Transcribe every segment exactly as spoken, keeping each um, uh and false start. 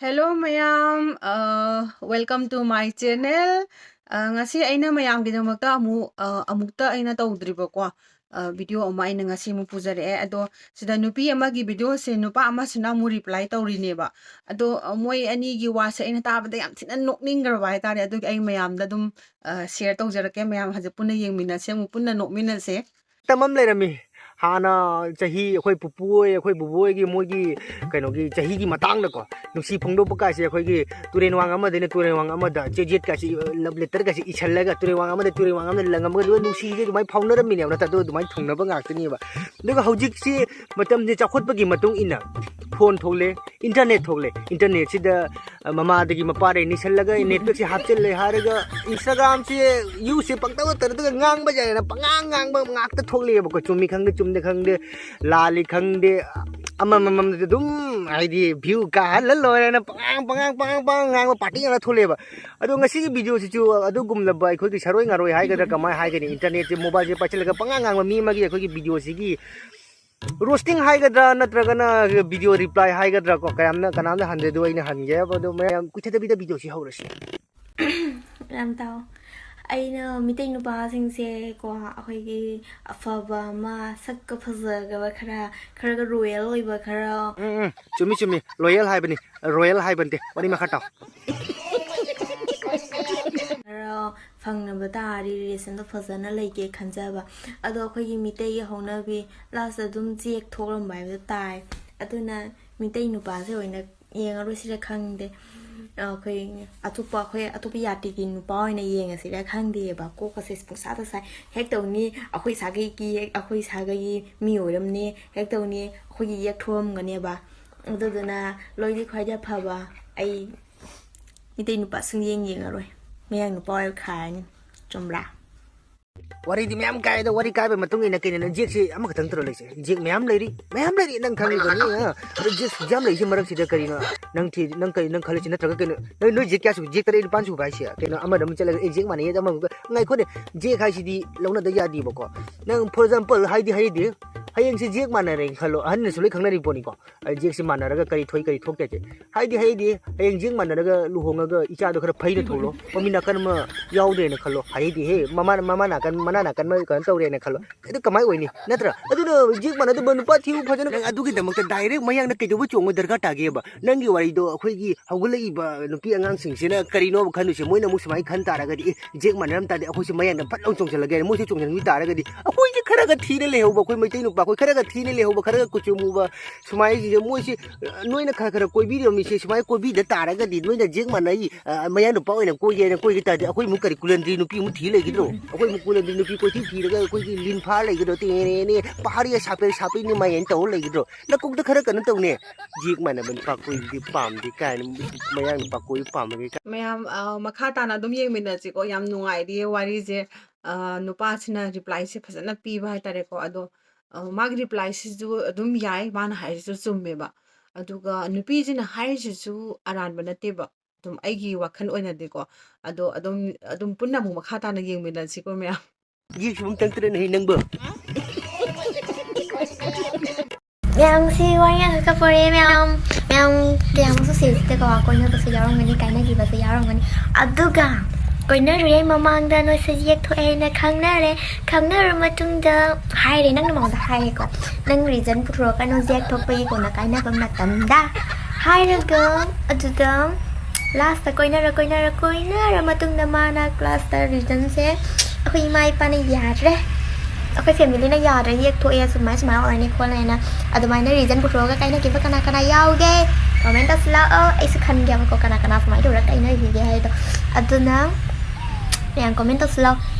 Hello ꯃꯌꯥꯝ, uh, welcome to my channel. Uh, ꯉꯁꯤ ꯑꯩꯅ ꯃꯌꯥꯝꯒꯤꯗꯃꯛꯇ ꯑꯃꯨꯛ, uh, ꯑꯃꯨꯛꯇ ꯑꯩꯅ ꯇꯧꯗ꯭ꯔꯤꯕꯀꯣ, uh, video ꯑꯃ ꯑꯩꯅ ꯉꯁꯤ ꯑꯃꯨꯛ ꯄꯨꯖꯔꯛꯑꯦ꯫ ꯑꯗꯣ ꯁꯤꯗ ꯅꯨꯄꯤ ꯑꯃꯒꯤ videoꯁꯦ ꯅꯨꯄꯥ ꯑꯃꯁꯤꯅ ꯑꯃꯨꯛ reply ꯇꯧꯔꯤꯅꯦꯕ꯫ ꯑꯗꯣ, uh, ꯃꯣꯏ ꯑꯅꯤꯒꯤ ꯋꯥꯁꯦ ꯑꯩꯅ ꯇꯥꯕꯗ ꯌꯥꯝ ꯊꯤꯅ ꯅꯣꯛꯅꯤꯡꯈ꯭ꯔꯕ ꯍꯥꯏꯇꯥꯔꯦ꯫ ꯑꯗꯨꯒꯤ ꯑꯩ ꯃꯌꯥꯝꯗ ꯑꯗꯨꯝ, uh, share ꯇꯧꯖꯔꯛꯀꯦ꯫ ꯃꯌꯥꯝ ꯍꯧꯖꯤꯛ ꯄꯨꯟꯅ ꯌꯦꯡꯃꯤꯟꯅꯁꯦ, ꯑꯃꯨꯛ ꯄꯨꯟꯅ ꯅꯣꯛꯃꯤꯟꯅꯁꯦ꯫ ꯃꯇꯝ ꯑꯃ ꯂꯩꯔꯝꯃꯤ꯫ ꯍꯥꯟꯅ ꯆꯍꯤ ꯑꯩꯈꯣꯏ ꯄꯨꯄꯨ ꯍꯣꯏ, ꯑꯩꯈꯣꯏ ꯕꯨꯕꯣ ꯍꯣꯏꯒꯤ ꯃꯣꯏꯒꯤ ꯀꯩꯅꯣꯒꯤ ꯆꯍꯤꯒꯤ ꯃꯇꯥꯡꯗꯀꯣ, ꯅꯨꯡꯁꯤ ꯐꯣꯡꯗꯣꯛꯄ ꯀꯥꯏꯁꯦ ꯑꯩꯈꯣꯏꯒꯤ ꯇꯨꯔꯦꯟ ꯋꯥꯡ ꯑꯃꯗꯩꯅ ꯇꯨꯔꯦꯟ ꯋꯥꯡ ꯑꯃꯗ ꯆꯦꯖꯦꯠ ꯀꯥꯏꯁꯦ, love letter ꯀꯥꯏꯁꯦ ꯏꯁꯜꯂꯒ ꯇꯨꯔꯦꯟ ꯋꯥꯡ ꯑꯃꯗ ꯇꯨꯔꯦꯟ ꯋꯥꯡ ꯑꯃꯗ ꯂꯪꯉꯝꯃꯒ ꯑꯗꯨꯒ ꯅꯨꯡꯁꯤꯁꯦ ꯑꯗꯨꯃꯥꯏꯅ ꯐꯥꯎꯅꯔꯝꯃꯤꯅꯦꯕ꯫ ꯅꯠꯇ꯭ꯔ ꯑꯗꯨ ꯑꯗꯨꯃꯥꯏꯅ ꯊꯨꯡꯅꯕ ꯉꯥꯛꯇꯅꯦꯕ꯫ ꯑꯗꯨꯒ ꯍꯧꯖꯤꯛꯁꯤ ꯃꯇꯝꯁꯦ ꯆꯥꯎꯈꯠꯄꯒꯤ ꯃꯇꯨꯡ ꯏꯟꯅ phone ꯊꯣꯛꯂꯦ, internet ꯊꯣꯛꯂꯦ꯫ Internetꯁꯤꯗ ꯃꯃꯥꯗꯒꯤ ꯃꯄꯥꯗꯒꯤ ꯅꯤꯁꯜꯂꯒ netpackꯁꯦ ꯍꯥꯞꯆꯤꯜꯂꯦ ꯍꯥꯏꯔꯒ Instagramꯁꯦ useꯁꯦ ꯄꯪꯇꯧ ꯇꯧꯔꯒ ꯉꯥꯡꯕ ꯌꯥꯏꯅ ꯄꯉꯥꯡ ꯉꯥꯡꯕ ꯉꯥꯛꯇ ꯊꯣꯛꯂꯛꯑꯦꯕꯀꯣ꯫ ꯆꯨꯝꯃꯤ ꯈꯪꯗꯦ, ꯆꯨꯝꯗꯦ ꯈꯪꯗꯦ, ꯂꯥꯜꯂꯤ ꯈꯪꯗꯦ, ꯑꯃꯃꯝꯗ ꯑꯗꯨꯝ ꯍꯥꯏꯗꯤ view ꯀꯥꯍꯜꯂ ꯂꯣꯏꯔꯦꯅ ꯄꯉꯥꯡ ꯄꯉꯥꯡ ꯄꯉꯥꯡ ꯄꯉꯥꯡ ꯉꯥꯡꯕ party ꯉꯥꯛꯇ ꯊꯣꯛꯂꯛꯑꯦꯕ꯫ ꯑꯗꯣ ꯉꯁꯤꯒꯤ videoꯁꯤꯁꯨ ꯑꯗꯨꯒꯨꯝꯂꯕ ꯑꯩꯈꯣꯏꯒꯤ ꯁꯔꯣꯏ ꯉꯥꯔꯣꯏ ꯍꯥꯏꯒꯗ꯭ꯔꯥ, ꯀꯃꯥꯏꯅ ꯍꯥꯏꯒꯅꯤ, internetꯁꯦ mobileꯁꯦ ꯄꯥꯏꯁꯤꯜꯂꯒ ꯄꯉꯥꯡ ꯉꯥꯡꯕ ꯃꯤ ꯑꯃꯒꯤ ꯑꯩꯈꯣꯏꯒꯤ videoꯁꯤꯒꯤ roasting ꯍꯥꯏꯒꯗ꯭ꯔꯥ ꯅꯠꯇ꯭ꯔꯒꯅ video reply ꯍꯥꯏꯒꯗ꯭ꯔꯥ ꯀꯣ, ꯀꯌꯥꯝꯅ ꯀꯅꯥꯝꯅ ꯍꯟꯗꯦ, ꯑꯗꯨ ꯑꯩꯅ ꯍꯟꯒꯦ꯫ ꯑꯗꯣ ꯃꯌꯥꯝ ꯀꯨꯏꯊꯗꯕꯤꯗ videoꯁꯤ ꯍꯧꯔꯁꯤ꯫ ꯌꯥꯝ ꯇꯥꯎ꯫ ꯑꯩꯅ ꯃꯤꯇꯩ ꯅꯨꯄꯥꯁꯤꯡꯁꯦ ꯀꯣ, ꯑꯩꯈꯣꯏꯒꯤ ꯑꯐꯕ ꯑꯃ, ꯁꯛꯀ ꯐꯖꯒꯕ ꯈꯔ, ꯈꯔꯒ royal ꯑꯣꯏꯕ ꯈꯔ, ꯎꯝ, ꯎꯝ, ꯆꯨꯝꯃꯤ, ꯆꯨꯝꯃꯤ, loyal ꯍꯥꯏꯕꯅꯤ, royal ꯍꯥꯏꯕ ꯅꯠꯇꯦ꯫ ꯋꯥꯔꯤ ꯃꯈꯥ ꯇꯥꯎ꯫ ꯈꯔ ꯐꯪꯅꯕ ꯇꯥꯔꯗꯤ relationꯗꯣ ꯐꯖꯅ ꯂꯩꯒꯦ ꯈꯟꯖꯕ꯫ ꯑꯗꯣ ꯑꯩꯈꯣꯏꯒꯤ ꯃꯤꯇꯩꯒꯤ ꯍꯧꯅꯕꯤ lastꯇ ꯑꯗꯨꯝ ꯆꯦꯛ ꯊꯣꯛꯂꯝꯕ ꯍꯥꯏꯕꯗꯣ ꯇꯥꯏ꯫ ꯑꯗꯨꯅ ꯃꯤꯇꯩ ꯅꯨꯄꯥꯁꯦ ꯑꯣꯏꯅ ꯌꯦꯡꯉꯔꯣꯏꯁꯤꯔ ꯈꯪꯗꯦ꯫ ꯑꯩꯈꯣꯏ ꯑꯇꯣꯞꯄ, ꯑꯩꯈꯣꯏ ꯑꯇꯣꯞꯄ ꯖꯥꯇꯤꯒꯤ ꯅꯨꯄꯥ ꯑꯣꯏꯅ ꯌꯦꯡꯉꯁꯤꯔ ꯈꯪꯗꯦꯕ꯫ ꯀꯣꯛꯀꯁꯦ ꯄꯨꯡꯁꯥꯗ ꯁꯥꯏ꯫ ꯍꯦꯛ ꯇꯧꯅꯤ ꯑꯩꯈꯣꯏ ꯁꯥꯒꯩꯒꯤ, ꯍꯦꯛ ꯑꯩꯈꯣꯏ ꯁꯥꯒꯩꯒꯤ ꯃꯤ ꯑꯣꯏꯔꯝꯅꯤ, ꯍꯦꯛ ꯇꯧꯅꯤ ꯑꯩꯈꯣꯏꯒꯤ ꯌꯦꯛ ꯊꯣꯛꯑꯝꯒꯅꯦꯕ꯫ ꯑꯗꯨꯗꯨꯅ ꯂꯣꯏꯗꯤ ꯈ꯭ꯋꯥꯏꯗꯒꯤ ꯐꯕ, ꯑꯩ ꯃꯤꯇꯩ ꯅꯨꯄꯥ ꯁꯨꯡꯌꯦꯡ ꯌꯦꯡꯉꯔꯣꯏ, ꯃꯌꯥꯡ ꯅꯨꯄꯥ ꯑꯣꯏꯅ ꯈꯥꯏꯔꯅꯤ꯫ ꯆꯨꯝꯕ꯭ꯔꯥ? ꯋꯥꯔꯤꯗꯤ ꯃꯌꯥꯝ ꯀꯥꯏꯗ, ꯋꯥꯔꯤ ꯀꯥꯏꯕꯩ ꯃꯇꯨꯡ ꯏꯟꯅ ꯀꯩꯅꯣ ꯅꯪ ꯖꯦꯛꯁꯤ ꯑꯃꯈꯛꯇꯪ ꯇꯧꯔ ꯂꯩꯁꯦ? ꯖꯦꯛ ꯃꯌꯥꯝ ꯂꯩꯔꯤ, ꯃꯌꯥꯝ ꯂꯩꯔꯤ, ꯅꯪ ꯈꯪꯉꯤꯕꯅꯤ꯫ ꯑ, ꯑꯗꯣ ꯖꯦꯛ ꯌꯥꯝ ꯂꯩꯔꯤꯁꯦ ꯃꯔꯛꯁꯤꯗ ꯀꯔꯤꯅꯣ? ꯅꯪ ꯊꯤ-, ꯅꯪ ꯀꯔꯤ, ꯅꯪ ꯈꯜꯂꯤꯁꯤ ꯅꯠꯇ꯭ꯔꯒ ꯀꯩꯅꯣ? ꯅꯣꯏ, ꯅꯣꯏ ꯖꯦꯛ ꯀꯌꯥ ꯁꯨꯕ? ꯖꯦꯛ ꯇꯔꯦꯠ ꯅꯤꯄꯥꯟ ꯁꯨꯕ ꯍꯥꯏꯁꯦ? ꯀꯩꯅꯣ, ꯑꯃꯗ ꯑꯃꯨꯛ ꯆꯠꯂꯒ, "ꯑꯦ, ꯖꯦꯛ ꯃꯥꯟꯅꯩꯌꯦ, ꯑꯃꯃꯨꯛ," ꯉꯥꯏꯈꯣꯅꯦ, ꯖꯦꯛ ꯍꯥꯏꯁꯤꯗꯤ ꯂꯧꯅꯗ ꯌꯥꯗꯦꯕꯀꯣ꯫ ꯅꯪ, for example, ꯍꯥꯏꯗꯤ ꯍꯥꯏꯗꯤ, ꯍꯌꯦꯡꯁꯦ ꯖꯦꯛ ꯃꯥꯟꯅꯔꯦꯅ ꯈꯜꯂꯣ, ꯑꯍꯟꯅꯁꯨ ꯂꯣꯏ ꯈꯪꯅꯔꯤ ꯄꯣꯠꯅꯤꯀꯣ꯫ ꯑ, ꯖꯦꯛꯁꯤ ꯃꯥꯟꯅꯔꯒ ꯀꯔꯤ ꯊꯣꯛꯏ, ꯀꯔꯤ ꯊꯣꯛꯇꯦ ꯍꯥꯏꯁꯦ꯫ ꯍꯥꯏꯗꯤ ꯍꯥꯏꯗꯤ, ꯍꯌꯦꯡ ꯖꯦꯛ ꯃꯥꯟꯅꯔꯒ ꯂꯨꯍꯣꯡꯉꯒ ꯏꯆꯥꯗꯣ ꯈꯔ ꯐꯩꯅ ꯊꯣꯛꯂꯣ, ꯃꯃꯤꯠ ꯅꯥꯀꯟ ꯑꯃ ꯌꯥꯎꯗ꯭ꯔꯦꯅ ꯈꯜꯂꯣ, ꯍꯥꯏꯗꯤ ꯍꯦ, ꯃꯃꯥ, ꯃꯃꯥ ꯅꯥꯀꯟ, ꯃꯅꯥ ꯅꯥꯀꯟ ꯑꯃ ꯀꯩꯅꯣ ꯇꯧꯔꯦꯅ ꯈꯜꯂꯣ, ꯑꯗꯨ ꯀꯃꯥꯏ ꯑꯣꯏꯅꯤ? ꯅꯠꯇ꯭ꯔꯥ? ꯑꯗꯨꯅ ꯖꯦꯛ ꯃꯥꯟꯅꯗꯕ ꯅꯨꯄꯥ ꯊꯤꯌꯨ ꯐꯖꯅ꯫ ꯅꯪ ꯑꯗꯨꯒꯤꯗꯃꯛꯇ direct ꯃꯌꯥꯡꯅ ꯀꯩꯗꯧꯕ ꯆꯣꯡꯕ ꯗꯔꯀꯥꯔ ꯇꯥꯒꯦꯕ? ꯅꯪꯒꯤ ꯋꯥꯔꯤꯗꯣ ꯑꯩꯈꯣꯏꯒꯤ ꯍꯧꯒꯠꯂꯛꯏꯕ ꯅꯨꯄꯤ ꯑꯉꯥꯡꯁꯤꯡꯁꯤꯅ ꯀꯔꯤꯅꯣꯕ ꯈꯟꯗꯣꯏꯁꯦ? ꯃꯣꯏꯅ ꯑꯃꯨꯛ ꯁꯨꯃꯥꯏꯅ ꯈꯟ ꯇꯥꯔꯒꯗꯤ, "ꯑꯦ, ꯖꯦꯛ ꯃꯥꯟꯅꯔꯝ ꯇꯥꯔꯗꯤ ꯑꯩꯈꯣꯏꯁꯦ ꯃꯌꯥꯡꯅ ꯐꯠ ꯂꯥꯎꯅ ꯆꯣꯡꯁꯤꯜꯂꯒꯦ" ꯍꯥꯏꯅ ꯃꯣꯏꯁꯦ ꯆꯣꯡꯁꯤꯟꯈꯤ ꯇꯥꯔꯒꯗꯤ, ꯑꯩꯈꯣꯏꯁꯦ ꯈꯔꯒ ꯊꯤꯅ ꯂꯩꯍꯧꯕ, ꯑꯩꯈꯣꯏ ꯃꯩꯇꯩ ꯅꯨꯄꯥ, ꯑꯩꯈꯣꯏ ꯈꯔꯒ ꯊꯤꯅ ꯂꯩꯍꯧꯕ, ꯈꯔꯒ ꯀꯨꯆꯨ ꯃꯨꯕ, ꯁꯨꯃꯥꯏꯅꯁꯤꯗ ꯃꯣꯏꯁꯤ, ꯑ, ꯅꯣꯏꯅ ꯈꯔ ꯈꯔ ꯀꯣꯏꯕꯤꯔꯝꯃꯤꯁꯦ, ꯁꯨꯃꯥꯏꯅ ꯀꯣꯏꯕꯤꯗ ꯇꯥꯔꯒꯗꯤ, ꯅꯣꯏꯅ ꯖꯦꯛ ꯃꯥꯟꯅꯩ, ꯑ, ꯃꯌꯥꯡ ꯅꯨꯄꯥ ꯑꯣꯏꯅ ꯀꯣꯏꯒꯦ ꯍꯥꯏꯅ ꯀꯣꯏꯒꯦ ꯇꯥꯔꯗꯤ, ꯑꯩꯈꯣꯏ ꯑꯃꯨꯛ ꯀꯔꯤ ꯀꯨꯂꯟꯗ꯭ꯔꯤ ꯅꯨꯄꯤ ꯑꯃꯨꯛ ꯊꯤ ꯂꯩꯈꯤꯗ꯭ꯔꯣ? ꯑꯩꯈꯣꯏ ꯑꯃꯨꯛ ꯀꯨꯂꯟꯗ꯭ꯔꯤ ꯅꯨꯄꯤ ꯀꯣꯏꯊꯤ ꯊꯤꯔꯒ ꯑꯩꯈꯣꯏꯒꯤ ꯂꯤꯟ ꯐꯥꯔ ꯂꯩꯒꯗ꯭ꯔꯣ? ꯇꯦꯅꯦꯅꯦ, ꯄꯍꯥꯔꯤꯌꯥ ꯁꯥꯄꯦ ꯁꯥꯄꯦꯅꯤ ꯃꯥꯏꯅ ꯇꯧꯔ ꯂꯩꯒꯗ꯭ꯔꯣ? ꯅꯀꯣꯛꯇ ꯈꯔ ꯀꯩꯅꯣ ꯇꯧꯅꯦ꯫ ꯖꯦꯛ ꯃꯥꯟꯅꯕ ꯅꯨꯄꯥ ꯀꯣꯏꯕꯗꯤ ꯄꯥꯝꯗꯦ ꯀꯥꯏꯅ, ꯃꯌꯥꯡ ꯅꯨꯄꯥ ꯀꯣꯏꯕ ꯄꯥꯝꯕꯒꯤ ꯀꯥꯏ꯫ ꯃꯌꯥꯝ, ꯑ, ꯃꯈꯥ ꯇꯥꯅ ꯑꯗꯨꯝ ꯌꯦꯡꯃꯤꯟꯅꯁꯤꯀꯣ꯫ ꯌꯥꯝ ꯅꯨꯡꯉꯥꯏꯔꯤꯌꯦ ꯋꯥꯔꯤꯁꯦ꯫ ꯑ, ꯅꯨꯄꯥꯁꯤꯅ replyꯁꯦ ꯐꯖꯅ ꯄꯤꯕ ꯍꯥꯏꯇꯥꯔꯦꯀꯣ꯫ ꯑꯗꯣ, ꯑ, ꯃꯥꯒꯤ replyꯁꯤꯁꯨ ꯑꯗꯨꯝ ꯌꯥꯏ, ꯃꯥꯅ ꯍꯥꯏꯔꯤꯁꯤꯁꯨ ꯆꯨꯝꯃꯦꯕ꯫ ꯑꯗꯨꯒ ꯅꯨꯄꯤꯁꯤꯅ ꯍꯥꯏꯔꯤꯁꯤꯁꯨ ꯑꯔꯥꯟꯕ ꯅꯠꯇꯦꯕ, ꯑꯗꯨꯝ ꯑꯩꯒꯤ ꯋꯥꯈꯜ ꯑꯣꯏꯅꯗꯤꯀꯣ꯫ ꯑꯗꯣ ꯑꯗꯨꯝ, ꯑꯗꯨꯝ ꯄꯨꯟꯅ ꯑꯃꯨꯛ ꯃꯈꯥ ꯇꯥꯅ ꯌꯦꯡꯃꯤꯟꯅꯁꯤꯀꯣ ꯃꯌꯥꯝ꯫ ꯌꯦꯛꯁꯨ ꯑꯃꯨꯛ ꯆꯪꯗ꯭ꯔꯦꯅꯦꯍꯦ ꯅꯪꯕꯣ꯫ ꯃꯌꯥꯝꯁꯤ ꯋꯥꯔꯤ ꯉꯥꯛꯇ ꯄꯣꯔꯛꯑꯦ ꯃꯌꯥꯝ꯫ ꯃꯌꯥꯝ ꯀꯌꯥꯃꯨꯛꯁꯨ ꯁꯤꯜꯁꯤꯗꯀꯣ, ꯀꯣꯏꯅꯕꯁꯨ ꯌꯥꯎꯔꯝꯒꯅꯤ, ꯀꯥꯏꯅꯈꯤꯕꯁꯨ ꯌꯥꯎꯔꯝꯒꯅꯤ꯫ ꯑꯗꯨꯒ ꯀꯣꯏꯅꯔꯨꯔꯦ ꯃꯃꯥꯡꯗ ꯅꯣꯏꯁꯦ ꯌꯦꯛꯊꯣꯛꯑꯦ ꯍꯥꯏꯅ ꯈꯪꯅꯔꯦ꯫ ꯈꯪꯅꯔ ꯃꯇꯨꯡꯗ ꯍꯥꯏꯔꯦ, ꯅꯪꯅ ꯃꯉꯣꯟꯗ ꯍꯥꯏꯔꯦꯀꯣ, ꯅꯪ reason ꯄꯨꯊꯣꯔꯛꯀꯅꯨ ꯌꯦꯛꯊꯣꯛꯄꯒꯤ ꯀꯣꯟꯅ ꯀꯥꯏꯅꯕ ꯃꯇꯝꯗ ꯍꯥꯏꯔꯒ, ꯑꯗꯨꯗ lastꯇ ꯀꯣꯏꯅꯔ ꯀꯣꯏꯅꯔ ꯀꯣꯏꯅꯔ ꯃꯇꯨꯡꯗ ꯃꯥꯅ lastꯇ reasonꯁꯦ ꯑꯩꯈꯣꯏ ꯏꯃꯥ ꯏꯄꯥꯅ ꯌꯥꯗ꯭ꯔꯦ, ꯑꯩꯈꯣꯏ familyꯅ ꯌꯥꯗ꯭ꯔꯦ, ꯌꯦꯛꯊꯣꯛꯑꯦ, ꯁꯨꯃꯥꯏ ꯁꯨꯃꯥꯏꯅ ꯑꯣꯏꯔꯅꯤ ꯈꯣꯠꯂꯦꯅ꯫ ꯑꯗꯨꯃꯥꯏꯅ reason ꯄꯨꯊꯣꯛꯑꯒ ꯀꯥꯏꯅꯈꯤꯕ ꯀꯅꯥ ꯀꯅꯥ ꯌꯥꯎꯒꯦ? Comment ꯇꯧꯁꯤꯜꯂꯛꯑꯣ, ꯑꯩꯁꯨ ꯈꯟꯒꯦꯕꯀꯣ ꯀꯅꯥ ꯀꯅꯥ ꯁꯨꯃꯥꯏꯅ ꯇꯧꯔꯒ ꯀꯥꯏꯅꯈꯤꯒꯦ ꯍꯥꯏꯗꯣ꯫ ꯑꯗꯨꯅ ꯃꯌꯥꯝ comment ꯇꯧꯁꯤꯜꯂꯣ꯫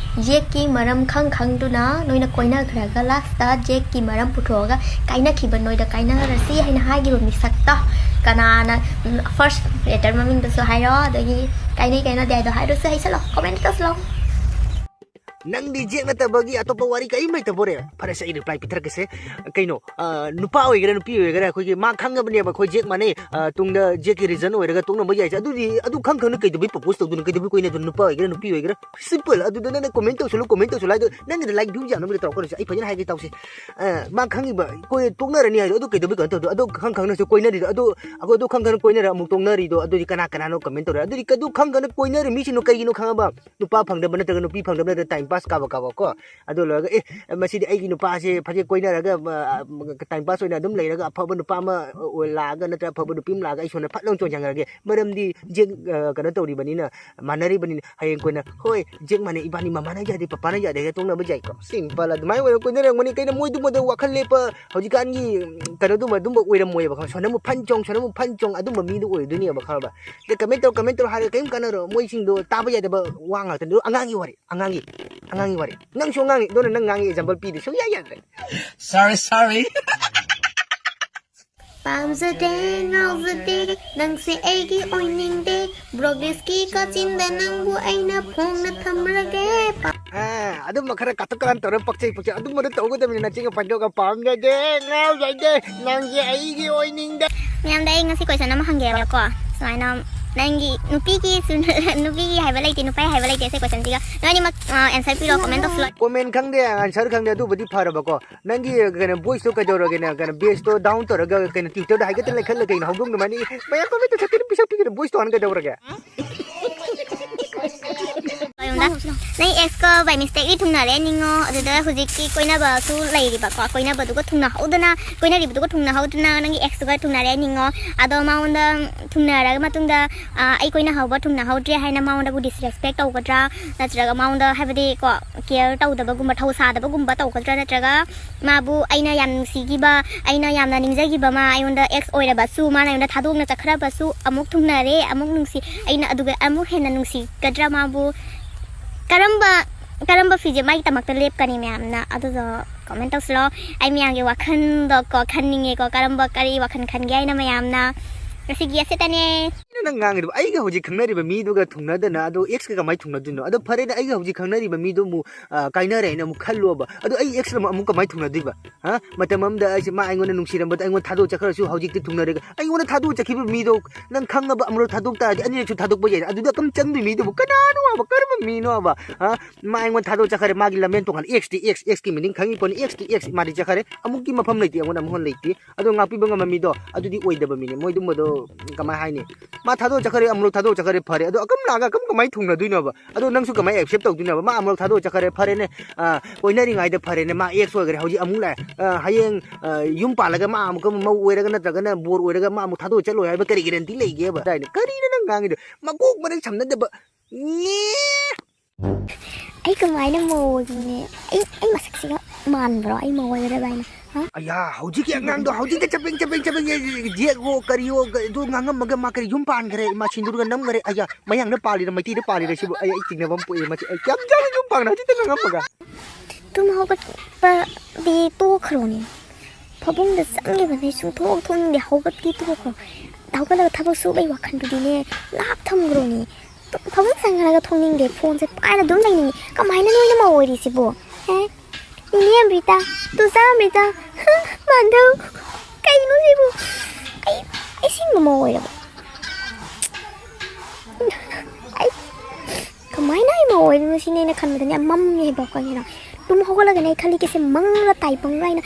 ꯖꯦꯛꯀꯤ ꯃꯔꯝ ꯈꯪ ꯈꯪꯗꯨꯅ ꯅꯣꯏꯅ ꯀꯣꯏꯅꯈ꯭ꯔꯒ lastꯇ ꯖꯦꯛꯀꯤ ꯃꯔꯝ ꯄꯨꯊꯣꯛꯑꯒ ꯀꯥꯏꯅꯈꯤꯕ ꯅꯣꯏꯗ ꯀꯥꯏꯅꯔꯁꯤ ꯍꯥꯏꯅ ꯍꯥꯏꯈꯤꯕ ꯃꯤꯁꯛꯇꯣ ꯀꯅꯥꯅ, ꯎꯝ, first letter ꯃꯃꯤꯡꯗꯨꯁꯨ ꯍꯥꯏꯔꯣ, ꯑꯗꯒꯤ ꯀꯥꯏꯅꯩ ꯀꯥꯏꯅꯗꯦ ꯍꯥꯏꯗꯣ ꯍꯥꯏꯔꯁꯨ ꯍꯩꯁꯜꯂꯣ, comment ꯇꯧꯁꯤꯜꯂꯣ꯫ ꯅꯪꯗꯤ ꯖꯦꯛ ꯅꯠꯇꯕꯒꯤ ꯑꯇꯣꯞꯄ ꯋꯥꯔꯤ ꯀꯔꯤꯝ ꯂꯩꯇꯕꯣꯔꯦ? ꯐꯔꯦꯁꯦ, ꯑꯩ ꯔꯤꯄ꯭ꯂꯥꯏ ꯄꯤꯊꯔꯛꯀꯦꯁꯦ꯫ ꯀꯩꯅꯣ, ꯑ, ꯅꯨꯄꯥ ꯑꯣꯏꯒꯦꯔꯥ ꯅꯨꯄꯤ ꯑꯣꯏꯒꯦꯔꯥ, ꯑꯩꯈꯣꯏꯒꯤ ꯃꯥ ꯈꯪꯉꯕꯅꯦꯕ, ꯑꯩꯈꯣꯏ ꯖꯦꯛ ꯃꯥꯟꯅꯩ, ꯑ, ꯇꯨꯡꯗ ꯖꯦꯛꯀꯤ ꯔꯤꯖꯟ ꯑꯣꯏꯔꯒ ꯇꯣꯛꯅꯕ ꯌꯥꯏꯁꯦ꯫ ꯑꯗꯨꯗꯤ ꯑꯗꯨ ꯈꯪ ꯈꯪꯅ ꯀꯩꯗꯧꯕꯩ ꯄ꯭ꯔꯣꯄꯣꯁ ꯇꯧꯗꯣꯏꯅꯣ? ꯀꯩꯗꯧꯕꯩ ꯀꯣꯏꯅꯗꯣꯏꯅꯣ? ꯅꯨꯄꯥ ꯑꯣꯏꯒꯦꯔꯥ ꯅꯨꯄꯤ ꯑꯣꯏꯒꯦꯔꯥ, ꯁꯤꯝꯄꯜ꯫ ꯑꯗꯨꯗ ꯅꯪꯅ ꯀꯣꯃꯦꯟ ꯇꯧꯁꯜꯂꯨ, ꯀꯣꯃꯦꯟ ꯇꯧꯁꯜꯂꯨ ꯍꯥꯏꯗꯣ, ꯅꯪꯒꯤꯗ ꯂꯥꯏꯛ ꯚ꯭ꯌꯨ ꯌꯥꯝꯅꯕ ꯇꯧꯔꯛꯀꯅꯨꯁꯦ꯫ ꯑꯩ ꯐꯖꯅ ꯍꯥꯏꯒꯦ ꯇꯧꯁꯦ꯫ ꯑ, ꯃꯥ ꯈꯪꯉꯤꯕ, ꯀꯣꯏ ꯇꯣꯛꯅꯔꯅꯤ ꯍꯥꯏꯗꯣ, ꯑꯗꯨ ꯀꯩꯗꯧꯕꯩ ꯀꯩꯅꯣ ꯇꯧꯗꯣꯏ? ꯑꯗꯨ ꯈꯪ ꯈꯪꯅꯁꯨ ꯀꯣꯏꯅꯔꯤꯗꯣ, ꯑꯗꯨ, ꯑꯗꯨ ꯈꯪ ꯈꯪꯅ ꯀꯣꯏꯅꯔ ꯑꯃꯨꯛ ꯇꯣꯛꯅꯔꯤꯗꯣ, ꯑꯗꯨꯗꯤ ꯀꯅꯥ ꯀꯅꯥꯅꯣ ꯀꯣꯃꯦꯟ ꯇꯧꯔꯦ? ꯑꯗꯨꯗꯤ ꯑꯗꯨ ꯈꯪ ꯈꯪꯅ ꯀꯣꯏꯅꯔꯤ ꯃꯤꯁꯤꯡꯗꯣ ꯀꯩꯒꯤꯅꯣ ꯈꯪꯉꯕ? ꯅꯨꯄꯥ ꯐꯪꯗꯕ ꯅꯠꯇ꯭ꯔꯒ ꯅꯨꯄꯤ ꯐꯪꯗꯕ ꯅꯠꯇ꯭ꯔꯒ ꯇꯥꯏꯝ ꯄꯥꯁ ꯀꯥꯕ ꯀꯥꯕ ꯀꯣ꯫ ꯑꯗꯨ ꯂꯣꯏꯔꯒ, "ꯑꯦ, ꯃꯁꯤꯗꯤ ꯑꯩꯒꯤ ꯅꯨꯄꯥꯁꯦ ꯐꯖꯅ ꯀꯣꯏꯅꯔꯒ, ꯑ, ꯇꯥꯏꯝ ꯄꯥꯁ ꯑꯣꯏꯅ ꯑꯗꯨꯝ ꯂꯩꯔꯒ ꯑꯐꯕ ꯅꯨꯄꯥ ꯑꯃ, ꯑ, ꯂꯥꯛꯑꯒ ꯅꯠꯇ꯭ꯔꯒ ꯑꯐꯕ ꯅꯨꯄꯤ ꯑꯃ ꯂꯥꯛꯑꯒ ꯑꯩ ꯁꯣꯝꯗ ꯐꯠ ꯂꯥꯎꯅ ꯆꯣꯡꯁꯤꯟꯈ꯭ꯔꯒꯦ꯫ ꯃꯔꯝꯗꯤ ꯖꯦꯛ, ꯑ, ꯀꯩꯅꯣ ꯇꯧꯔꯤꯕꯅꯤꯅ, ꯃꯥꯟꯅꯔꯤꯕꯅꯤꯅ ꯍꯌꯦꯡ ꯀꯣꯟꯅ, ꯍꯣꯏ, ꯖꯦꯛ ꯃꯥꯟꯅꯩ, ꯏꯕꯥꯅꯤ ꯃꯃꯥꯅ ꯌꯥꯗꯦ, ꯄꯄꯥꯅ ꯌꯥꯗꯦ ꯍꯥꯏꯔꯒ ꯇꯣꯛꯅꯕ ꯌꯥꯏꯀꯣ꯫ ꯁꯤꯝꯄꯜ ꯑꯗꯨꯃꯥꯏꯅ ꯑꯣꯏꯅ ꯀꯣꯏꯅꯔꯝꯒꯅꯤ꯫ ꯀꯩꯅꯣ ꯃꯣꯏꯗꯨꯃꯗ ꯋꯥꯈꯜ ꯂꯦꯞꯄ, ꯍꯧꯖꯤꯛꯀꯥꯟꯒꯤ, ꯎꯝ, ꯀꯩꯅꯣꯗꯨꯃ ꯑꯗꯨꯝꯕ ꯑꯣꯏꯔꯝꯃꯣꯏꯕ, ꯈꯪꯉꯕ? ꯁꯣꯅꯃꯨꯛ ꯐꯟ ꯆꯣꯡ, ꯁꯣꯅꯃꯨꯛ ꯐꯟ ꯆꯣꯡ ꯑꯗꯨꯝꯕ ꯃꯤꯗꯨ ꯑꯣꯏꯗꯣꯏꯅꯦꯕ, ꯈꯪꯉꯕ? ꯑꯗ ꯀꯃꯦꯟ ꯇꯧꯔꯣ, ꯀꯃꯦꯟ ꯇꯧꯔꯣ ꯍꯥꯏꯔꯒ ꯀꯔꯤꯝ ꯀꯥꯟꯅꯔꯣ꯫ ꯃꯣꯏꯁꯤꯡꯗꯣ ꯇꯥꯕ ꯌꯥꯗꯕ ꯋꯥ ꯉꯥꯛꯇꯅꯤ꯫ ꯑꯗꯣ ꯑꯉꯥꯡꯒꯤ ꯋꯥꯔꯤ, ꯑꯉꯥꯡꯒꯤ, ꯑꯉꯥꯡꯒꯤ ꯋꯥꯔꯤ꯫ ꯅꯪꯁꯨ ꯑꯉꯥꯡꯅꯤ, ꯑꯗꯨꯅ ꯅꯪ ꯉꯥꯡꯉꯤ ꯑꯦꯛꯖꯥꯝꯄꯜ ꯄꯤꯗꯦ ꯁꯨꯡꯌꯥ ꯌꯥꯗ꯭ꯔꯦ꯫ Sorry, sorry. ꯄꯥꯝꯖꯗꯦ, ꯉꯥꯎꯖꯗꯦ, ꯅꯪꯁꯦ ꯑꯩꯒꯤ ꯑꯣꯏꯅꯤꯡꯗꯦ꯫ ꯕ꯭ꯔꯣꯒꯦꯁꯀꯤ ꯀꯥꯆꯤꯟꯗ ꯅꯪꯕꯨ ꯑꯩꯅ ꯐꯣꯡꯅ ꯊꯝꯂꯒꯦ꯫ ꯑꯥ, ꯑꯗꯨꯝꯕ ꯈꯔ ꯀꯥꯇꯨ ꯀꯥꯔꯟ ꯇꯧꯔ ꯄꯛꯆꯩ, ꯄꯛꯆꯩ꯫ ꯑꯗꯨꯝꯕꯗꯣ ꯇꯧꯒꯗꯕꯅꯤ, ꯅꯆꯤꯟꯒ ꯄꯟꯊꯣꯛꯑꯒ ꯄꯥꯝꯖꯗꯦ, ꯉꯥꯎꯖꯗꯦ, ꯅꯪꯁꯦ ꯑꯩꯒꯤ ꯑꯣꯏꯅꯤꯡꯗꯦ꯫ ꯃꯌꯥꯝꯗ ꯑꯩ ꯉꯁꯤ ꯀꯣꯏꯁꯟ ꯑꯃ ꯍꯪꯒꯦꯕꯀꯣ꯫ ꯁꯨꯃꯥꯏꯅ ꯅꯪꯒꯤ ꯅꯨꯄꯤꯒꯤ ꯁꯨ-, ꯅꯨꯄꯤꯒꯤ ꯍꯥꯏꯕ ꯂꯩꯇꯦ, ꯅꯨꯄꯥꯒꯤ ꯍꯥꯏꯕ ꯂꯩꯇꯦ꯫ ꯁꯤ ꯀꯣꯏꯁꯟꯁꯤꯒ ꯅꯣꯏ ꯑꯅꯤꯃꯛ, ꯑ, ꯑꯦꯟꯁꯔ ꯄꯤꯔꯣ, ꯀꯣꯃꯦꯟ ꯇꯧꯁꯤꯜꯂꯣ꯫ ꯀꯣꯃꯦꯟ ꯈꯪꯗꯦ, ꯑꯟꯁꯔ ꯈꯪꯗꯦ, ꯑꯗꯨꯕꯨꯗꯤ ꯐꯔꯕꯀꯣ꯫ ꯅꯪꯒꯤ ꯀꯩꯅꯣ ꯚꯣꯏꯁꯇꯣ ꯀꯩꯗꯧꯔꯒꯦꯅꯦ? ꯀꯩꯅꯣ ꯕꯦꯁꯇꯣ ꯗꯥꯎꯟ ꯇꯧꯔꯒ ꯀꯩꯅꯣ ꯇ꯭ꯋꯤꯇꯔꯗ ꯍꯥꯏꯒꯠꯇꯅ ꯂꯩꯈꯠꯂ ꯀꯩꯅꯣ? ꯍꯧꯗꯣꯡ ꯑꯗꯨꯃꯥꯏꯅ, "ꯃꯌꯥꯝ ꯀꯃꯦꯟꯇ ꯁꯠꯇꯅ ꯄꯤꯁꯛ ꯄꯤꯒꯅꯨ, ꯚꯣꯏꯁꯇꯣ ꯍꯥꯟꯅ ꯀꯩꯗꯧꯔꯒꯦ?" ꯀꯩꯅꯣꯗ, ꯅꯪ ꯑꯦꯛꯁꯀ ꯕꯥꯏ ꯃꯤꯁꯇꯦꯛꯂꯤ ꯊꯨꯡꯅꯔꯦ ꯅꯤꯡꯉꯣ, ꯑꯗꯨꯗ ꯍꯧꯖꯤꯛꯇꯤ ꯀꯣꯏꯅꯕꯁꯨ ꯂꯩꯔꯤꯕꯀꯣ, ꯀꯣꯏꯅꯕꯗꯨꯒ ꯊꯨꯡꯅꯍꯧꯗꯅ, ꯀꯣꯏꯅꯔꯤꯕꯗꯨꯒ ꯊꯨꯡꯅꯍꯧꯗꯅ ꯅꯪꯒꯤ ꯑꯦꯛꯁꯇꯨꯒ ꯊꯨꯡꯅꯔꯦ ꯅꯤꯡꯉꯣ꯫ ꯑꯗꯣ ꯃꯉꯣꯟꯗ ꯊꯨꯡꯅꯔꯒ ꯃꯇꯨꯡꯗ, ꯑ, ꯑꯩ ꯀꯣꯏꯅꯍꯧꯕ ꯊꯨꯡꯅꯍꯧꯗ꯭ꯔꯦ ꯍꯥꯏꯅ ꯃꯉꯣꯟꯗꯕꯨ ꯗꯤꯁꯔꯦꯁꯄꯦꯛ ꯇꯧꯒꯗ꯭ꯔꯥ? ꯅꯠꯇ꯭ꯔꯒ ꯃꯉꯣꯟꯗ, ꯍꯥꯏꯕꯗꯤ ꯀꯣ, ꯀꯦꯌꯔ ꯇꯧꯗꯕꯒꯨꯝꯕ, ꯊꯧꯁꯥꯗꯕꯒꯨꯝꯕ ꯇꯧꯒꯗ꯭ꯔꯥ? ꯅꯠꯇ꯭ꯔꯒ ꯃꯥꯕꯨ ꯑꯩꯅ ꯌꯥꯝ ꯅꯨꯡꯁꯤꯈꯤꯕ, ꯑꯩꯅ ꯌꯥꯝꯅ ꯅꯤꯡꯖꯈꯤꯕ ꯃꯥ ꯑꯩꯉꯣꯟꯗ ꯑꯦꯛꯁ ꯑꯣꯏꯔꯕꯁꯨ, ꯃꯥꯅ ꯑꯩꯉꯣꯟꯗ ꯊꯥꯗꯣꯛꯅ ꯆꯠꯈ꯭ꯔꯕꯁꯨ, ꯑꯃꯨꯛ ꯊꯨꯡꯅꯔꯦ, ꯑꯃꯨꯛ ꯅꯨꯡꯁꯤ, ꯑꯩꯅ ꯑꯗꯨꯒ ꯑꯃꯨꯛ ꯍꯦꯟꯅ ꯅꯨꯡꯁꯤꯒꯗ꯭ꯔꯥ ꯃꯥꯕꯨ? ꯀꯔꯝꯕ, ꯀꯔꯝꯕ ꯐꯤꯖꯦ ꯃꯥꯒꯤꯗꯃꯛꯇ ꯂꯦꯞꯀꯅꯤ? ꯃꯌꯥꯝꯅ ꯑꯗꯨꯗꯣ ꯀꯣꯃꯦꯟ ꯇꯧꯁꯤꯜꯂꯣ꯫ ꯑꯩ ꯃꯌꯥꯝꯒꯤ ꯋꯥꯈꯜꯗꯣ ꯀꯣ ꯈꯟꯅꯤꯡꯉꯦꯀꯣ, ꯀꯔꯝꯕ, ꯀꯔꯤ ꯋꯥꯈꯜ ꯈꯟꯒꯦ ꯍꯥꯏꯅ ꯃꯌꯥꯝꯅ꯫ ꯃꯁꯤꯒꯤ ꯑꯁꯤꯇꯅꯦ꯫ ꯅꯪ ꯉꯥꯡꯉꯤꯗꯨꯕꯨ ꯑꯩꯒ ꯍꯧꯖꯤꯛ ꯈꯪꯅꯔꯤꯕ ꯃꯤꯗꯨꯒ ꯊꯨꯡꯅꯗꯅ ꯑꯗꯣ ꯑꯦꯛꯁꯀ ꯀꯃꯥꯏꯅ ꯊꯨꯡꯅꯗꯣꯏꯅꯣ? ꯑꯗꯣ ꯐꯔꯦꯅꯦ, ꯑꯩꯒ ꯍꯧꯖꯤꯛ ꯈꯪꯅꯔꯤꯕ ꯃꯤꯗꯨ ꯑꯃꯨꯛ ꯀꯥꯏꯅꯔꯦꯅ ꯑꯃꯨꯛ ꯈꯜꯂꯣꯕ꯫ ꯑꯗꯣ ꯑꯩ ꯑꯦꯛꯁ ꯑꯃꯨꯛ ꯀꯃꯥꯏꯅ ꯊꯨꯡꯅꯗꯣꯏꯕ? ꯍꯥ? ꯃꯇꯝ ꯑꯃꯗ ꯑꯩꯁꯦ ꯃꯥ ꯑꯩꯉꯣꯟꯗ ꯅꯨꯡꯁꯤꯔꯝꯕꯗ ꯑꯩꯉꯣꯟꯗ ꯊꯥꯗꯣꯛ ꯆꯠꯈ꯭ꯔꯁꯨ ꯍꯧꯖꯤꯛꯇꯤ ꯊꯨꯡꯅꯔꯦꯒ ꯑꯩꯉꯣꯟꯗ ꯊꯥꯗꯣꯛ ꯆꯠꯈꯤꯕ ꯃꯤꯗꯣ ꯅꯪ ꯈꯪꯉꯕ? ꯑꯃꯨꯔꯛ ꯊꯥꯗꯣꯛ ꯇꯥꯔꯗꯤ ꯑꯅꯤꯔꯛꯁꯨ ꯊꯥꯗꯣꯛꯄ ꯌꯥꯏ꯫ ꯑꯗꯨꯗ ꯀꯝ ꯆꯪꯗꯣꯏ ꯃꯤꯗꯨꯕꯨ ꯀꯅꯥꯅꯣ ꯍꯥꯏꯕ? ꯀꯔꯝꯕ ꯃꯤꯅꯣ ꯍꯥꯏꯕ? ꯍꯥ? ꯃꯥ ꯑꯩꯉꯣꯟꯗ ꯊꯥꯗꯣꯛ ꯆꯠꯈ꯭ꯔꯦ꯫ ꯃꯥꯒꯤ ꯂꯝꯕꯦꯟ ꯇꯣꯉꯥꯟꯅ ꯑꯦꯛꯁꯇꯤ ꯑꯦꯛꯁ, ꯑꯦꯛꯁꯀꯤ ꯃꯤꯅꯤꯡ ꯈꯪꯉꯤ ꯄꯣꯠꯅꯤ꯫ ꯑꯦꯛꯁꯇꯤ ꯑꯦꯛꯁ, ꯃꯥꯗꯤ ꯆꯠꯈ꯭ꯔꯦ꯫ ꯑꯃꯨꯛꯀꯤ ꯃꯐꯝ ꯂꯩꯇꯦ ꯑꯩꯉꯣꯟꯗ ꯑꯃꯨꯛ ꯍꯟꯅ ꯂꯩꯇꯦ꯫ ꯑꯗꯣ ꯉꯥꯛꯄꯤꯕ ꯉꯝꯕ ꯃꯤꯗꯣ ꯑꯗꯨꯗꯤ ꯑꯣꯏꯗꯕ ꯃꯤꯅꯦ꯫ ꯃꯣꯏꯗꯨꯝꯕꯗꯣ ꯀꯃꯥꯏ ꯍꯥꯏꯅꯤ? ꯃꯥ ꯊꯥꯗꯣꯛ ꯆꯠꯈ꯭ꯔꯦ, ꯑꯃꯨꯔꯛ ꯊꯥꯗꯣꯛ ꯆꯠꯈ꯭ꯔꯦ, ꯐꯔꯦ꯫ ꯑꯗꯣ ꯑꯀꯝ ꯂꯥꯛꯑꯒ ꯑꯀꯝ ꯀꯃꯥꯏꯅ ꯊꯨꯡꯅꯗꯣꯏꯅꯣꯕ? ꯑꯗꯣ ꯅꯪꯁꯨ ꯀꯃꯥꯏꯅ ꯑꯦꯛꯁꯦꯞ ꯇꯧꯗꯣꯏꯅꯣꯕ? ꯃꯥ ꯑꯃꯨꯔꯛ ꯊꯥꯗꯣꯛ ꯆꯠꯈ꯭ꯔꯦ, ꯐꯔꯦꯅꯦ꯫ ꯑ, ꯀꯣꯏꯅꯔꯤꯉꯩꯗ ꯐꯔꯦꯅꯦ, ꯃꯥ ꯑꯦꯛꯁ ꯑꯣꯏꯈ꯭ꯔꯦ, ꯍꯧꯖꯤꯛ ꯑꯃꯨꯛ ꯂꯥꯛꯑꯦ꯫ ꯑ, ꯍꯌꯦꯡ ꯑ, ꯌꯨꯝ ꯄꯥꯜꯂꯒ ꯃꯥ ꯑꯃꯨꯛꯀ ꯃꯧ ꯑꯣꯏꯔꯒ ꯅꯠꯇ꯭ꯔꯒꯅ ꯕꯣꯔ ꯑꯣꯏꯔꯒ ꯃꯥ ꯑꯃꯨꯛ ꯊꯥꯗꯣꯛ ꯆꯠꯂꯣꯏ ꯍꯥꯏꯕ ꯀꯔꯤ ꯒꯦꯔꯦꯟꯇꯤ ꯂꯩꯒꯦꯕ? ꯑꯗꯨꯅꯦ, ꯀꯔꯤꯅꯣ ꯅꯪ ꯉꯥꯡꯉꯤꯗꯣ? ꯃꯀꯣꯛ ꯃꯔꯩ ꯁꯝꯅꯗꯕ꯫ ꯅꯦ꯫ ꯑꯩ ꯀꯃꯥꯏꯅ ꯃꯧ ꯑꯣꯏꯕꯅꯦ? ꯑꯩ ꯑꯩ ꯃꯁꯛꯁꯤꯒ ꯃꯥꯟꯕ꯭ꯔꯣ ꯑꯩ ꯃꯧ ꯑꯣꯏꯒꯗꯕ ꯍꯥꯏꯅ? ꯍꯥ? ꯑꯌꯥ, ꯍꯧꯖꯤꯛꯀꯤ ꯑꯉꯥꯡꯗꯣ ꯍꯧꯖꯤꯛꯇ ꯆꯄꯦꯡ ꯆꯄꯦꯡ ꯆꯄꯦꯡ ꯖꯦꯛꯍꯣ ꯀꯔꯤꯍꯣ ꯑꯗꯨ ꯉꯥꯡꯉꯝꯃꯒ ꯃꯥ ꯀꯔꯤ ꯌꯨꯝ ꯄꯥꯟꯈ꯭ꯔꯦ, ꯃꯥ ꯁꯤꯟꯗꯨꯔꯒ ꯅꯝꯈꯔꯦ꯫ ꯑꯌꯥ, ꯃꯌꯥꯡꯅ ꯄꯥꯜꯂꯤꯔ ꯃꯩꯇꯩꯗ ꯄꯥꯜꯂꯤꯔ ꯁꯤꯕꯨ? ꯑꯩ ꯑꯩ ꯆꯤꯡꯅꯕ ꯑꯃ ꯄꯣꯛꯑꯦ꯫ ꯃꯁꯤ ꯑꯩ ꯀꯌꯥꯝ ꯌꯥꯝꯅ ꯌꯨꯝ ꯄꯥꯟꯈ꯭ꯔꯦ ꯍꯧꯖꯤꯛꯇ ꯉꯥꯡꯉꯝꯃꯒ꯫ ꯇꯨꯝ ꯍꯧꯒꯠꯄꯗꯤ ꯇꯣꯛꯈ꯭ꯔꯣꯅꯦ꯫ ꯐꯃꯨꯡꯗ ꯆꯪꯈꯤꯕꯅꯦ ꯁꯨꯡꯊꯣꯛ ꯊꯣꯛꯅꯤꯡꯗꯦ꯫ ꯍꯧꯒꯠꯀꯤ ꯇꯣꯛꯈ꯭ꯔꯣ꯫ ꯍꯧꯒꯠꯂꯒ ꯊꯕꯛ ꯁꯨꯕꯩ ꯋꯥꯈꯜꯗꯨꯗꯤꯅꯦ ꯂꯥꯞ ꯊꯝꯈ꯭ꯔꯣꯅꯦ꯫ ꯇꯨꯝ ꯐꯃꯨꯡ ꯆꯪꯈ꯭ꯔꯒ ꯊꯣꯛꯅꯤꯡꯗꯦ꯫ ꯐꯣꯟꯁꯦ ꯄꯥꯏꯔ ꯑꯗꯨꯝ ꯂꯩꯅꯤꯡꯉꯤ꯫ ꯀꯃꯥꯏꯅ ꯅꯣꯏꯅ ꯃꯧ ꯑꯣꯏꯔꯤꯁꯤꯕꯣ? ꯑꯦ? ꯅꯤꯅꯦ ꯑꯃ꯭ꯔꯤꯇꯥ, ꯇꯨꯖꯥ ꯑꯃ꯭ꯔꯤꯇꯥ, ꯃꯥꯙꯧ, ꯀꯩꯅꯣ ꯁꯤꯕꯨ? ꯑꯩ ꯑꯩ ꯁꯤꯡꯕ ꯃꯧ ꯑꯣꯏꯔꯕ? ꯑꯩ ꯀꯃꯥꯏꯅ ꯑꯩ ꯃꯧ ꯑꯣꯏꯗꯣꯏꯅꯣ ꯁꯤꯅꯦ ꯑꯩꯅ ꯈꯟꯕꯗꯅꯦ ꯃꯝꯃꯦꯕ ꯀꯩꯅꯣ꯫ ꯇꯨꯝ ꯍꯧꯒꯠꯂꯒꯅꯦ ꯑꯩ ꯈꯜꯂꯤꯒꯦꯁꯦ ꯃꯪꯂ ꯇꯥꯏꯕꯪꯂ ꯍꯥꯏꯅ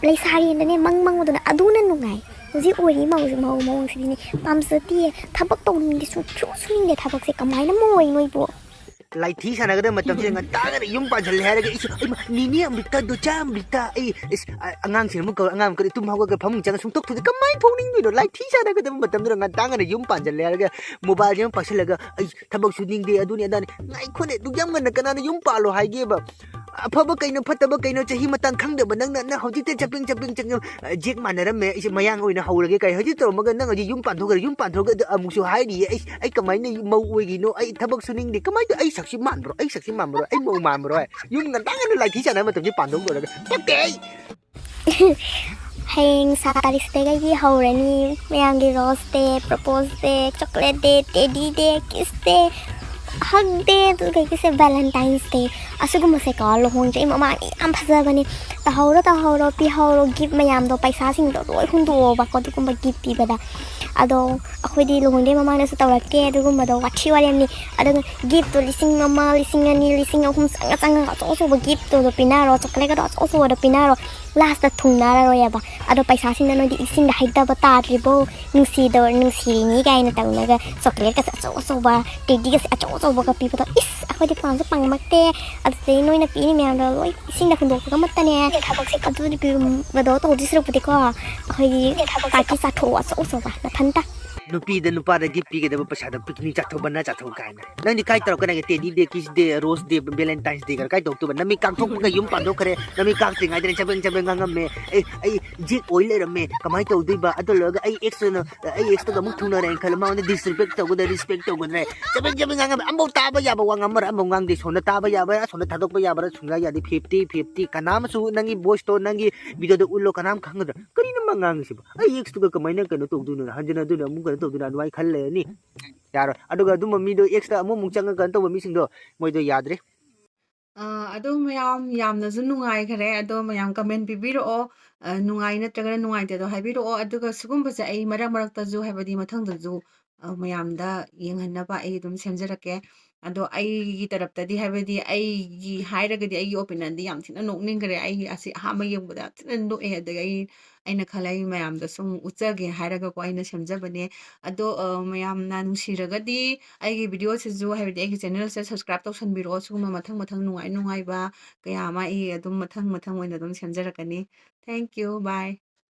ꯂꯩꯁꯥꯔꯤꯉꯩꯗꯅꯦ ꯃꯪ ꯃꯪꯕꯗꯨꯅ ꯑꯗꯨꯅ ꯅꯨꯡꯉꯥꯏ꯫ ꯍꯧꯖꯤꯛ ꯑꯣꯏꯔꯤ ꯃꯧꯁꯦ ꯃꯧ ꯃꯑꯣꯡꯁꯤꯗꯤꯅꯦ ꯄꯥꯝꯖꯗꯤꯌꯦ꯫ ꯊꯕꯛ ꯇꯧꯅꯤꯡꯗꯦ ꯁꯨꯡꯁꯨ ꯁꯨꯅꯤꯡꯗꯦ ꯊꯕꯛꯁꯦ ꯀꯃꯥꯏꯅ ꯃꯧ ꯑꯣꯏꯅꯣ ꯑꯩꯕꯨ? ꯂꯥꯏꯊꯤ ꯁꯥꯟꯅꯒꯗꯕ ꯃꯇꯝꯁꯤꯗ ꯉꯟꯇꯥꯒꯅ ꯌꯨꯝ ꯄꯥꯟꯁꯤꯜꯂꯦ ꯍꯥꯏꯔꯒ ꯏꯁ, ꯏꯃꯥ, ꯅꯤꯅꯦ ꯑꯃ꯭ꯔꯤꯇꯥ, ꯗꯣꯆꯥ ꯑꯃ꯭ꯔꯤꯇꯥ, ꯑꯩ ꯏꯁ, ꯑ, ꯑꯉꯥꯡꯁꯤꯡ ꯑꯃꯨꯛ ꯀꯧꯔ ꯑꯉꯥꯡ ꯑꯃꯨꯛ ꯀꯧꯔ ꯇꯨꯝ ꯍꯧꯒꯠꯂꯒ ꯐꯃꯨꯡ ꯆꯪꯉ ꯁꯨꯡꯊꯣꯛ ꯊꯣꯛꯇꯦ꯫ ꯀꯃꯥꯏꯅ ꯊꯣꯛꯅꯤꯡꯗꯣꯏꯅꯣ? ꯂꯥꯏꯊꯤ ꯁꯥꯟꯅꯒꯗꯕ ꯃꯇꯝꯗꯨꯗ ꯉꯟꯇꯥꯒꯅ ꯌꯨꯝ ꯄꯥꯟꯁꯤꯜꯂꯦ ꯍꯥꯏꯔꯒ ꯃꯣꯕꯥꯏꯜꯁꯦ ꯑꯃꯨꯛ ꯄꯥꯏꯁꯤꯜꯂꯒ ꯑꯩ ꯊꯕꯛ ꯁꯨꯅꯤꯡꯗꯦ ꯑꯗꯨꯅꯤ ꯑꯗꯥꯅꯤ꯫ ꯉꯥꯏꯈꯣꯅꯦ, ꯑꯗꯨꯛ ꯌꯥꯝ ꯉꯟꯅ ꯀꯅꯥꯅ ꯌꯨꯝ ꯄꯥꯜꯂꯣ ꯍꯥꯏꯒꯦꯕ? ꯑꯐꯕ ꯀꯩꯅꯣ ꯐꯠꯇꯕ ꯀꯩꯅꯣ ꯆꯍꯤ ꯃꯇꯥꯡ ꯈꯪꯗꯕ ꯅꯪꯅ ꯅꯪ ꯍꯧꯖꯤꯛꯇ ꯆꯄꯦꯡ ꯆꯄꯦꯡ ꯆꯄꯦꯡ, ꯑ, ꯖꯦꯛ ꯃꯥꯟꯅꯔꯝꯃꯦ꯫ ꯑꯩꯁꯦ ꯃꯌꯥꯡ ꯑꯣꯏꯅ ꯍꯧꯔꯒꯦ ꯀꯥꯏ ꯍꯧꯖꯤꯛ ꯇꯧꯔꯝꯃꯒ ꯅꯪ ꯍꯧꯖꯤꯛ ꯌꯨꯝ ꯄꯥꯟꯊꯣꯛꯈ꯭ꯔꯦ, ꯌꯨꯝ ꯄꯥꯟꯊꯣꯛꯈ꯭ꯔꯦ ꯑꯗꯨ ꯑꯃꯨꯛꯁꯨ ꯍꯥꯏꯔꯤꯌꯦ꯫ ꯑꯩ ꯑꯩ ꯀꯃꯥꯏꯅ ꯃꯧ ꯑꯣꯏꯔꯤꯅꯣ? ꯑꯩ ꯊꯕꯛ ꯁꯨꯅꯤꯡꯗꯦ꯫ ꯀꯃꯥꯏꯅ ꯇꯧ-, ꯑꯩ ꯁꯛꯁꯤ ꯃꯥꯟꯕ꯭ꯔꯣ? ꯑꯩ ꯁꯛꯁꯤ ꯃꯥꯟꯕ꯭ꯔꯣ? ꯑꯩ ꯃꯧ ꯃꯥꯟꯕ꯭ꯔꯣ? ꯌꯨꯝ ꯉꯟꯇꯥ ꯉꯟꯅ ꯂꯥꯏꯊꯤ ꯁꯥꯟꯅꯕ ꯃꯇꯝꯁꯤ ꯄꯥꯟꯊꯣꯛ ꯂꯣꯏꯔꯒ ꯄꯛꯇꯦ ꯑꯩ꯫ ꯍꯌꯦꯡ ꯁꯥ ꯇꯥꯔꯤꯛꯁꯤꯗꯒꯤ ꯍꯧꯔꯅꯤ ꯃꯌꯥꯝꯒꯤ Rose Day, Propose Day, Chocolate Day, Teddy Day, Kiss Day, Hug Day, ꯑꯗꯨꯗꯒꯤꯁꯦ Valentine's Day꯫ ꯑꯁꯤꯒꯨꯝꯕꯁꯦꯀꯣ ꯂꯨꯍꯣꯡꯗ꯭ꯔꯤꯉꯩ ꯃꯃꯥꯡꯗꯤ ꯌꯥꯝ ꯐꯖꯕꯅꯦ꯫ ꯇꯧꯍꯧꯔꯣ, ꯇꯧꯍꯧꯔꯣ, ꯄꯤꯍꯧꯔꯣ꯫ Gift ꯃꯌꯥꯝꯗꯣ, ꯄꯩꯁꯥꯁꯤꯡꯗꯣ ꯂꯣꯏ ꯍꯨꯟꯗꯣꯛꯑꯣꯕꯀꯣ ꯑꯗꯨꯒꯨꯝꯕ gift ꯄꯤꯕꯗ꯫ ꯑꯗꯣ ꯑꯩꯈꯣꯏꯗꯤ ꯂꯨꯍꯣꯡꯗ꯭ꯔꯤꯉꯩ ꯃꯃꯥꯡꯗꯁꯨ ꯇꯧꯔꯛꯇꯦ ꯑꯗꯨꯒꯨꯝꯕꯗꯣ, ꯋꯥꯊꯤ ꯋꯥꯔꯦꯝꯅꯤ꯫ ꯑꯗꯨꯒ giftꯇꯣ ꯂꯤꯁꯤꯡ ꯑꯃ, ꯂꯤꯁꯤꯡ ꯑꯅꯤ, ꯂꯤꯁꯤꯡ ꯑꯍꯨꯝ ꯆꯪꯉ ꯆꯪꯉꯒ ꯑꯆꯧ ꯑꯆꯧꯕ giftꯇꯣ ꯄꯤꯅꯔꯣ, chocolateꯀꯗꯣ ꯑꯆꯧ ꯑꯆꯧꯕꯗꯣ ꯄꯤꯅꯔꯣ꯫ Lastꯇ ꯊꯨꯡꯅꯔꯔꯣꯏꯕ꯫ ꯑꯗꯣ ꯄꯩꯁꯥꯁꯤꯡꯗꯣ ꯅꯣꯏꯗꯤ ꯏꯁꯤꯡꯗ ꯍꯩꯊꯕ ꯇꯥꯗ꯭ꯔꯤꯕꯣ? ꯅꯨꯡꯁꯤꯗꯧ-, ꯅꯨꯡꯁꯤꯔꯤꯅꯤ ꯀꯥꯏꯅ ꯇꯧꯅꯒ chocolateꯀꯁꯦ ꯑꯆꯧ ꯑꯆꯧꯕ, teddyꯒꯁꯦ ꯑꯆꯧ ꯑꯆꯧꯕꯒ ꯄꯤꯕꯗꯣ, ꯏꯁ! ꯑꯩꯈꯣꯏꯗꯤ ꯄꯥꯝꯁꯨ ꯄꯥꯝꯃꯛꯇꯦ꯫ ꯑꯗꯨꯗꯩ ꯅꯣꯏꯅ ꯄꯤꯔꯤ ꯃꯌꯥꯝꯗꯣ ꯂꯣꯏ ꯏꯁꯤꯡꯗ ꯍꯨꯟꯗꯣꯛꯄꯒ ꯑꯃꯠꯇꯅꯦ꯫ ꯑꯗꯨꯗꯤ ꯄꯤꯕꯗꯣ ꯇꯧꯗꯣꯏ ꯁꯔꯨꯛꯄꯨꯗꯤꯀꯣ, ꯑꯩꯈꯣꯏꯒꯤ party ꯆꯥꯊꯣꯛꯑꯣ ꯑꯆꯧ ꯑꯆꯧꯕ ꯅꯊꯟꯇ꯫ ꯅꯨꯄꯤꯗ ꯅꯨꯄꯥꯗ gift ꯄꯤꯒꯗꯕ ꯄꯩꯁꯥꯗ picnic ꯆꯥꯊꯣꯛ, ꯕꯅꯥ ꯆꯥꯊꯣꯛ ꯀꯥꯏꯅ꯫ ꯅꯪꯗꯤ ꯀꯥꯏ ꯇꯧꯔꯛꯀꯅꯤ? Teddy Day, Kiss Day, Rose Day, Valentine's Day ꯀꯥꯏ ꯇꯧꯔꯛꯇꯣꯏꯕ? ꯅꯃꯤꯠ ꯀꯥꯡꯊꯣꯛꯄꯒ ꯌꯨꯝ ꯄꯥꯟꯊꯣꯛꯈ꯭ꯔꯦ꯫ ꯅꯃꯤꯠ ꯀꯥꯡꯇ꯭ꯔꯤꯉꯩꯗꯅꯦ ꯆꯕꯦꯡ ꯆꯕꯦꯡ ꯉꯥꯡꯉꯝꯃꯦ꯫ "ꯑꯩ, ꯑꯩ ꯖꯦꯛ ꯑꯣꯏ ꯂꯩꯔꯝꯃꯦ꯫ ꯀꯃꯥꯏꯅ ꯇꯧꯗꯣꯏꯕ? ꯑꯗꯨ ꯂꯣꯏꯔꯒ ꯑꯩ exꯇꯨꯅ, ꯑꯩ exꯇꯒ ꯑꯃꯨꯛ ꯊꯨꯡꯅꯔꯦꯅ ꯈꯜꯂꯣ꯫ ꯃꯉꯣꯟꯗ disrespect ꯇꯧꯒꯗ꯭ꯔꯥ, respect ꯇꯧꯒꯗ꯭ꯔꯥ?" ꯆꯕꯦꯡ ꯆꯕꯦꯡ ꯉꯥꯡꯉꯝꯃꯦ꯫ ꯑꯃꯐꯥꯎ ꯇꯥꯕ ꯌꯥꯕ ꯋꯥ ꯉꯥꯡꯕꯔꯥ? ꯑꯃꯐꯥꯎ ꯉꯥꯡꯗꯦ꯫ ꯁꯣꯝꯗ ꯇꯥꯕ ꯌꯥꯕ꯭ꯔꯥ, ꯁꯣꯝꯗ ꯊꯥꯗꯣꯛꯄ ꯌꯥꯕ꯭ꯔꯥ? ꯁꯨꯡꯌꯥ ꯌꯥꯗꯦ꯫ Fifty fifty꯫ ꯀꯅꯥ ꯑꯃꯁꯨ ꯅꯪꯒꯤ voiceꯇꯣ, ꯅꯪꯒꯤ videoꯗ ꯎꯠꯂꯣ꯫ ꯀꯅꯥꯝ ꯈꯪꯒꯗ꯭ꯔꯥ? ꯀꯔꯤꯅꯣ ꯃꯥ ꯉꯥꯡꯉꯤꯁꯤꯕꯣ? ꯑꯩ exꯇꯨꯒ ꯀꯃꯥꯏꯅ ꯀꯩꯅꯣ ꯇꯧꯗꯣꯏꯅꯣ? ꯍꯟꯖꯤꯟꯅꯗꯣꯏꯅꯣ? ꯑꯃꯨꯛ ꯀꯩꯅꯣ ꯇꯧꯗꯣꯏꯅꯣ? ꯑꯗꯨꯃꯥꯏꯅ ꯈꯜ ꯂꯩꯔꯅꯤ꯫ ꯌꯥꯔꯣꯏ꯫ ꯑꯗꯨꯒ ꯑꯗꯨꯝꯕ ꯃꯤꯗꯣ exꯇ ꯑꯃꯨꯛ ꯑꯃꯨꯛ ꯆꯪꯉꯒ ꯀꯩꯅꯣ ꯇꯧꯕ ꯃꯤꯁꯤꯡꯗꯣ, ꯃꯣꯏꯗꯣ ꯌꯥꯗ꯭ꯔꯦ꯫ ꯑ, ꯑꯗꯣ ꯃꯌꯥꯝ ꯌꯥꯝꯅꯁꯨ ꯅꯨꯡꯉꯥꯏꯈꯔꯦ꯫ ꯑꯗꯣ ꯃꯌꯥꯝ comment ꯄꯤꯕꯤꯔꯛꯑꯣ꯫ ꯑ, ꯅꯨꯡꯉꯥꯏ ꯅꯠꯇ꯭ꯔꯒꯅ ꯅꯨꯡꯉꯥꯏꯇꯦꯗꯣ ꯍꯥꯏꯕꯤꯔꯛꯑꯣ꯫ ꯑꯗꯨꯒ ꯁꯤꯒꯨꯝꯕꯁꯦ ꯑꯩ ꯃꯔꯛ ꯃꯔꯛꯇꯁꯨ, ꯍꯥꯏꯕꯗꯤ ꯃꯊꯪꯗꯁꯨ, ꯑ, ꯃꯌꯥꯝꯗ ꯌꯦꯡꯍꯟꯅꯕ ꯑꯩ ꯑꯗꯨꯝ ꯁꯦꯝꯖꯔꯛꯀꯦ꯫ ꯑꯗꯣ ꯑꯩꯒꯤ ꯇꯔꯞꯇꯗꯤ, ꯍꯥꯏꯕꯗꯤ ꯑꯩꯒꯤ ꯍꯥꯏꯔꯒꯗꯤ, ꯑꯩꯒꯤ opinionꯗꯤ ꯌꯥꯝ ꯊꯤꯅ ꯅꯣꯛꯅꯤꯡꯈꯔꯦ꯫ ꯑꯩ ꯑꯁꯤ ꯑꯍꯥꯟꯕ ꯌꯦꯡꯕꯗ ꯌꯥꯝ ꯊꯤꯅ ꯅꯣꯛꯑꯦ꯫ ꯑꯗꯒꯤ ꯑꯩ, ꯑꯩꯅ ꯈꯜꯂꯦ ꯑꯩ ꯃꯌꯥꯝꯗꯁꯨ ꯑꯃꯨꯛ ꯎꯠꯆꯒꯦ ꯍꯥꯏꯔꯒꯀꯣ ꯑꯩꯅ ꯁꯦꯝꯖꯕꯅꯦ꯫ ꯑꯗꯣ, ꯑ, ꯃꯌꯥꯝꯅ ꯅꯨꯡꯁꯤꯔꯒꯗꯤ ꯑꯩꯒꯤ videoꯁꯤꯁꯨ, ꯍꯥꯏꯕꯗꯤ ꯑꯩꯒꯤ channelꯁꯦ subscribe ꯇꯧꯁꯟꯕꯤꯔꯛꯑꯣ꯫ ꯁꯤꯒꯨꯝꯕ ꯃꯊꯪ ꯃꯊꯪ ꯅꯨꯡꯉꯥꯏ ꯅꯨꯡꯉꯥꯏꯕ ꯀꯌꯥ ꯑꯃ ꯑꯩ ꯑꯗꯨꯝ ꯃꯊꯪ ꯃꯊꯪ ꯑꯣꯏꯅ ꯑꯗꯨꯝ ꯁꯦꯝꯖꯔꯛꯀꯅꯤ꯫ Thank you, bye꯫